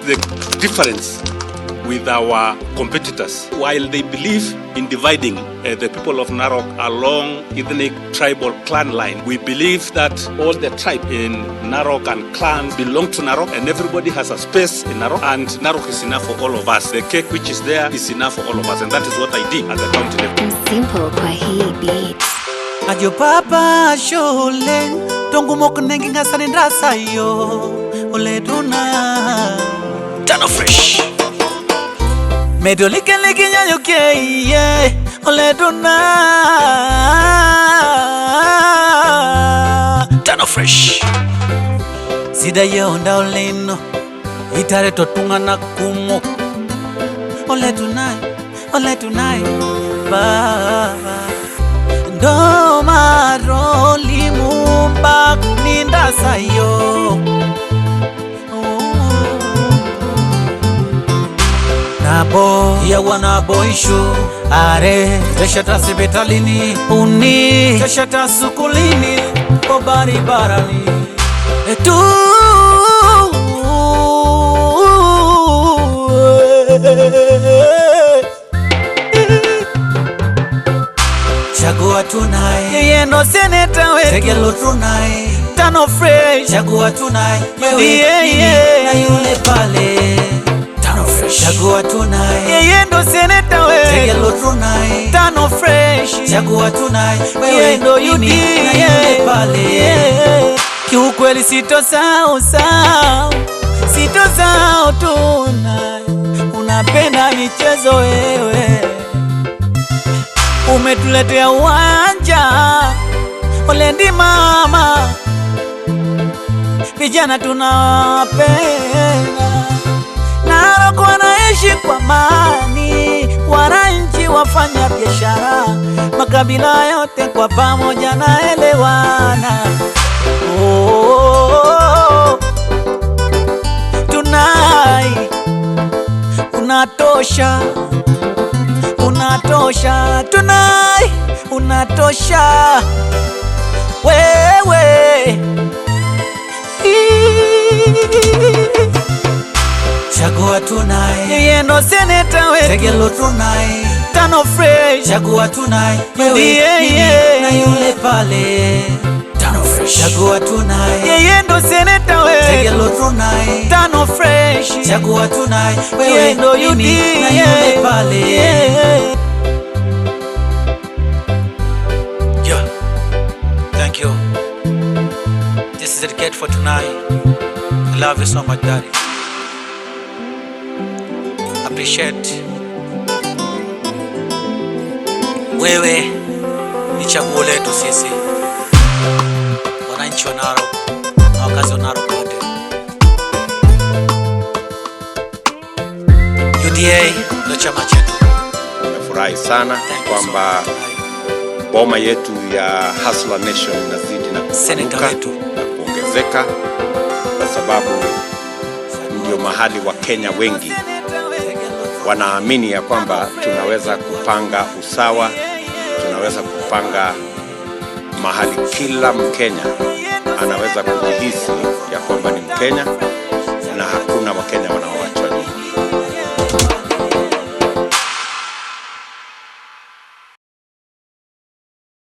the difference with our competitors. While they believe in dividing the people of Narok along ethnic, tribal, clan line, we believe that all the tribe in Narok and clans belong to Narok, and everybody has a space in Narok, and Narok is enough for all of us. The cake which is there is enough for all of us, and that is what I did at the county level. Simple kwa hii beat. Ajo papa shole tongumok nengingasani ndasayo oletuna Tano Fresh. Medolikeliki ye oletuna. Tano Fresh. Sida yonda olino itare totungana kumo oletunai oletunai baba ndo maroli mumba nindasayo nabo yawanaboishu are teshata sipitalini uni teshata sukulini obaribarani etu Chagua tunaye, yeye ndo seneta wetu. Tegelo tunaye, Tano Fresh. Chagua tunaye, wewe mimi na yule pale. Tano Fresh. Chagua tunaye, yeye ndo seneta wetu. Tegelo tunaye, Tano Fresh. Chagua tunaye, wewe ndo mimi na yule pale. Kiukweli sitosahau sahau, sitosahau tunaye, unapenda michezo wewe, umetuletea uwanja Olendi mama, vijana tunawapenda. Narok wanaishi kwa amani, wananchi wafanya biashara, makabila yote kwa pamoja naelewana. Oh, tunai unatosha, unatosha, tunai unatosha wewe. Chagua tunaye, Yeye ndo seneta wetu. Tegelo tunaye, Tano Fresh. Chagua tunaye, wewe Ndiye, mimi yeah. na yule pale. Tano Fresh. Chagua tunaye, Yeye ndo seneta wetu. Tegelo tunaye, Tano Fresh. Chagua tunaye, Yeye wewe ndo mimi na UDA. yule pale. Yeah. Yeah. Thank you. This is dedicated for tonight. I love you so much, Daddy. Appreciate. Wewe ni chaguo letu sisi wananchi wa Narok na wakazi wa Narok wote. UDA ndio chama chetu. Nimefurahi sana Thank you so kwamba much. boma yetu ya Hustler Nation inazidi na Senator kupanuka wetu. na kuongezeka, kwa sababu ndio mahali Wakenya wengi wanaamini ya kwamba tunaweza kupanga usawa, tunaweza kupanga mahali kila Mkenya anaweza kujihisi ya kwamba ni Mkenya na hakuna Wakenya wanaowachwa.